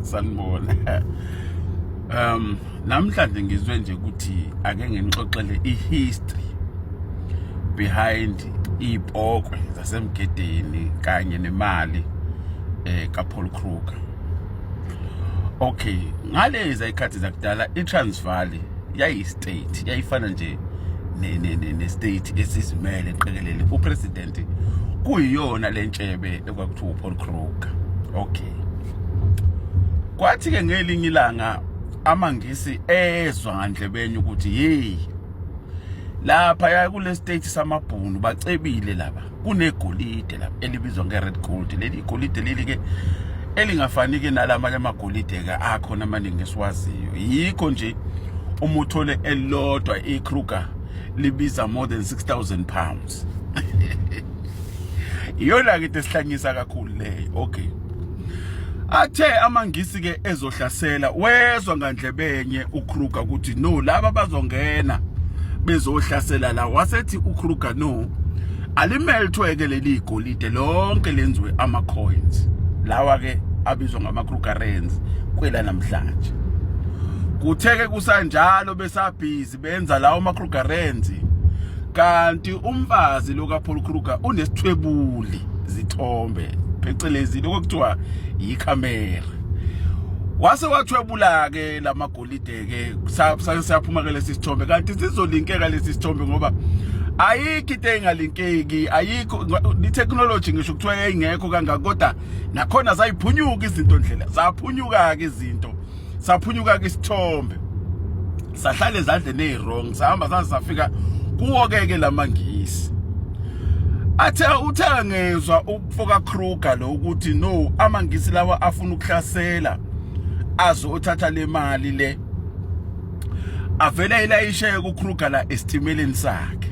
Sanibona. Namhlanje ngizwe nje ukuthi ake nginixoxele ihistory behind ipokwe zasemgedeni kanye nemali kaPaul Kruger. Okay, ngalezi ikhathi zakudala iTransvaal yayi-state, yayifana nje ne-state esizimele qekelele. Upresident kuyiyona lentshebe ekwakuthiwa uPaul Kruger. Okay. Kwathi ke ngelinye ilanga amaNgisi ezwa ngandlebenye ukuthi hey lapha ya kule state samabhunu bacebile laba kunegolide lapha elibizwa nge-red gold. Leli golide leli ke elingafani ke nalamanye amagolide ke akhona amaningi esiwaziyo. Yikho nje uma uthole elilodwa iKruger libiza more than £6,000. Iyona ke into esihlanyisa kakhulu leyo. Okay. Athe amaNgisi ke ezohlasela wezwa ngandlebenye uKruger ukuthi no laba bazongena bezohlasela la, wasethi uKruger no alimelthwe ke leli golide lonke lenziwe ama coins lawa ke abizwa ngama Kruger Rands kwela namhlanje. Kutheke kusanjalo besabhizi benza lawo ama Kruger Rands, kanti umfazi lo kaPaul Kruger unesithwebuli zithombe phecelezi lokho kuthiwa yikhamera. Wase wathwebula ke lamagolide ke siyaphuma ke lesi sithombe, kanti sizolinkeka lesi sithombe ngoba ayikho into engalinkeki, ayikho i-technology ngisho kuthiwa yayingekho kangaka, kodwa nakhona zayiphunyuka izinto ndlela zaphunyuka ke izinto, saphunyuka ke isithombe sahlala ezandleni eziwrong, sahamba saze safika kuwo ke ke lamangisi. Athe uthe ngezwa ukufoka Kruger lo ukuthi no amangisi lawa afuna ukuhlasela azothatha le mali le, avele ilayishe kuKruger la esitimeleni sakhe.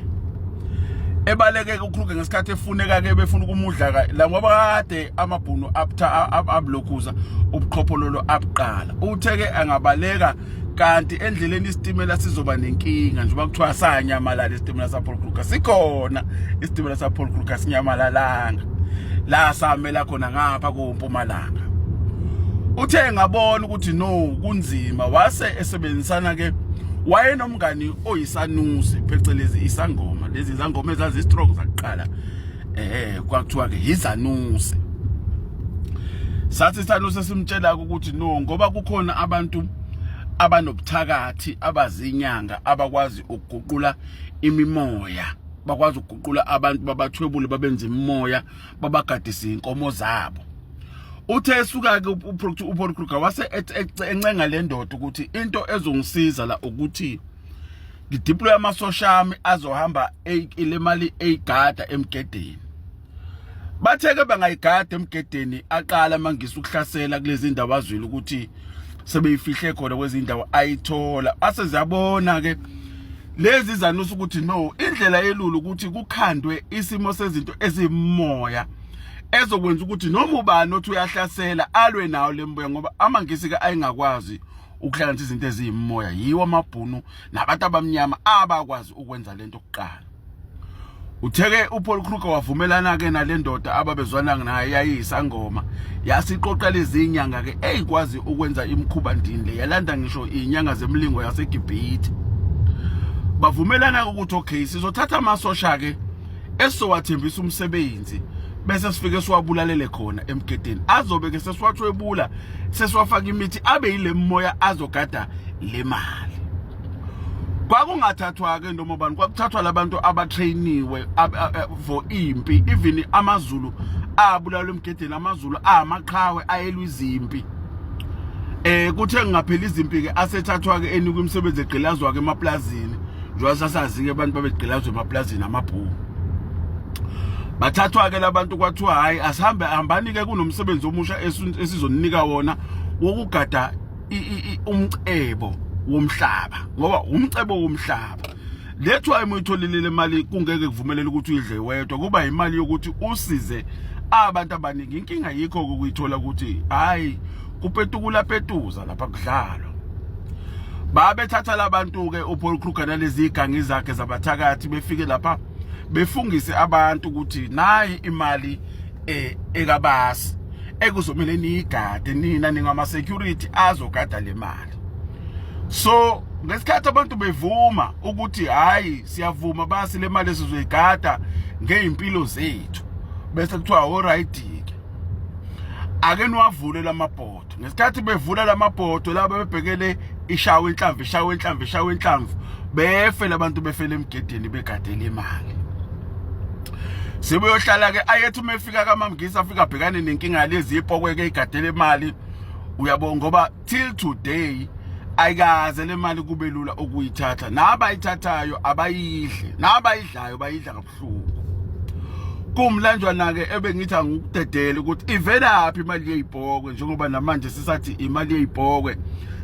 Ebaleke uKruger ngesikhathi efuneka ke befuna ukumudla la ngoba kade amabhunu aptha ablokhuza ubuqhophololo abuqala. Uthe ke angabaleka kanti endleleni isitimela sizoba nenkinga njengoba kuthiwa sanyamalala isitimela saPaul Kruger. Sikhona isitimela saPaul Kruger, sinyamalalanga la samela khona ngapha koMpumalanga. Uthe ngabona ukuthi no kunzima, wase esebenzisana ke wayenomngani oyisanusi phecelezi isangoma, lezi zangoma ezazi strong zakuqala kwakuthiwa ke yizanusi. Sathi isanusi simtshela ukuthi no ngoba kukhona abantu abanobuthakathi abazinyanga abakwazi ukuguqula imimoya, bakwazi ukuguqula abantu babathwebule babenze imimoya babagadise inkomo zabo. Uthe esuka ke uPaul Kruger wase encenga le ndoda ukuthi into ezongisiza la ukuthi ngideploy amasosha ami azohamba le mali eyigada emgedeni. Bathe ke bangayigada emgedeni aqala amangisi ukuhlasela kulezi ndawo azwile ukuthi sebeyifihle khona kwezindawo ayithola. Aseziyabona ke lezi zanusa ukuthi no indlela elula ukuthi kukhandwe isimo sezinto ezimoya ezokwenza ukuthi noma ubani othi uyahlasela alwe nawo lembuya, ngoba amangisi ke ayengakwazi ukuhlanganisa izinto eziyimoya. Yiwo amabhunu nabantu abamnyama abakwazi ukwenza lento kuqala. Utheke uPaul Kruger wavumelana ke nalendoda ababezwana naye yayisangoma, yasiqoqa lezi inyanga ke eyikwazi ukwenza imikhuba ndini le, yalanda ngisho inyanga zemlingo yaseGibhithe. Bavumelana ukuthi okay sizothatha amasosha ke esizowathembisa umsebenzi bese sifike siwabulalele khona emgedeni, azobe ke sesiwathwebula sesiwafaka imithi abe yile moya azogada le mali. Kwakungathathwa ke noma bani, kwakuthathwa labantu abatrainiwe for impi. Even amaZulu abulalwa emgedeni, amaZulu amaqhawe ayelwa izimpi. Kuthe ngaphela izimpi ke asethathwa ke enikwa imisebenzi egqilazwa ke emaplazini, njengoba sasazi ke abantu babegqilazwa emaplazini amabhunu. Bathathwa ke labantu kwathiwa hayi asihambe hambani ke kunomsebenzi omusha esizonika wona wokugada umcebo womhlaba, ngoba umcebo womhlaba lethu ayimuyitholile le mali kungeke kuvumelele ukuthi uyidle wedwa, kuba imali yokuthi usize abantu abaningi. Inkinga yikho ukuyithola ukuthi hayi kupetukula petuza lapha kudlalwa. Babethatha labantu ke uPaul Kruger nalezi igangi zakhe zabathakathi befike lapha befungise abantu ukuthi nayi imali ekabasi. ekuzomele niyigade nina ningama security azogada le mali. So ngesikhathi abantu bevuma ukuthi hayi siyavuma basi le mali esizoyigada ngeimpilo zethu, bese kuthiwa alright ke, ake niwavule lamabhodo. Ngesikhathi bevula lamabhodo laba bebhekele ishawa inhlamvu, ishawa inhlamvu, ishawa inhlamvu, befe labantu befele emgedeni begadele imali. Sebeyohlala ke, ayethi uma efika kaMamngisi afika abhekane nenkinga lezi ipokweke igadele imali, uyabo, ngoba till today ayikaze le mali kube lula ukuyithatha, nabayithathayo abayidle, nabayidlayo bayidla kabuhlungu. Kumlanjwana ke ebengithi angikudedele ukuthi ivelaphi imali yeyibhokwe, njengoba namanje sisathi imali yeyibhokwe.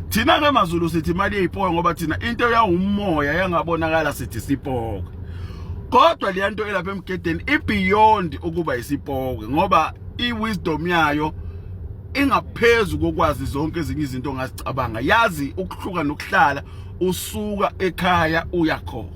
Thina ke maZulu sithi imali yeyibhokwe ngoba thina into yawumoya yangabonakala sithi sibhokwe, kodwa leya nto elapha emgedeni ibeyond ukuba isibhokwe, ngoba iwisdom yayo ingaphezu kokwazi zonke ezinye izinto ongazicabanga. Yazi ukuhluka nokuhlala, usuka ekhaya uya khona.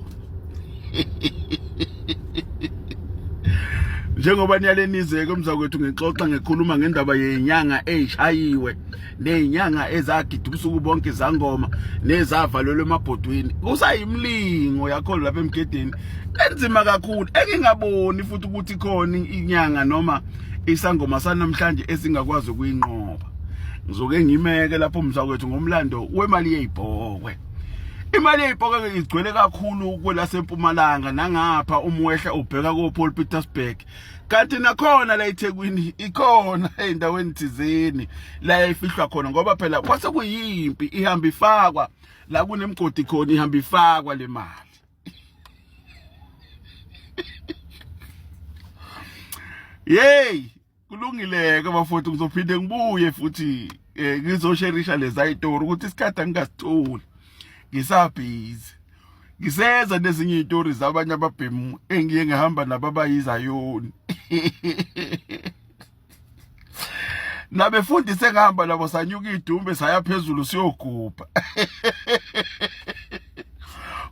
Njengoba niyalenizeke umzakwethu, ngixoxa ngikhuluma ngendaba yenyanga eyishayiwe nezinyanga ezagida ubusuku bonke, izangoma nezavalelwe emabhodweni, kusayimlingo yakho lapha emgedeni enzima kakhulu, engingaboni futhi ukuthi khona inyanga noma isangoma sanamhlanje esingakwazi ukuyinqoba. Ngizoke ngimeke lapho mzakwethu ngomlando wemali yeyibhokwe. Imali yeyibhokwe igcwele kakhulu kwelasempumalanga nangapha umwehla ubheka ko Paul Petersburg, kanti nakhona la eThekwini ikhona endaweni thizeni la ifihlwa khona, ngoba phela kwase kuyimpi ihamba ifakwa la kunemigodi khona, ihamba ifakwa le mali. Yey, kulungile ke bafowethu, ngizophinde ngibuye futhi ngizosherisha leza itori ukuthi isikhathi angingasitholi, ngisabhizi ngiseza nezinye izitori zabanye ababhemu engiye ngihamba nabo abayizayoni nabefundisi engihamba nabo, sanyuka idumbe saya phezulu siyogubha.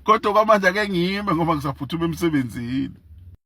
Kodwa kwamanje ake ngime ngoba ngisaphuthuma emsebenzini.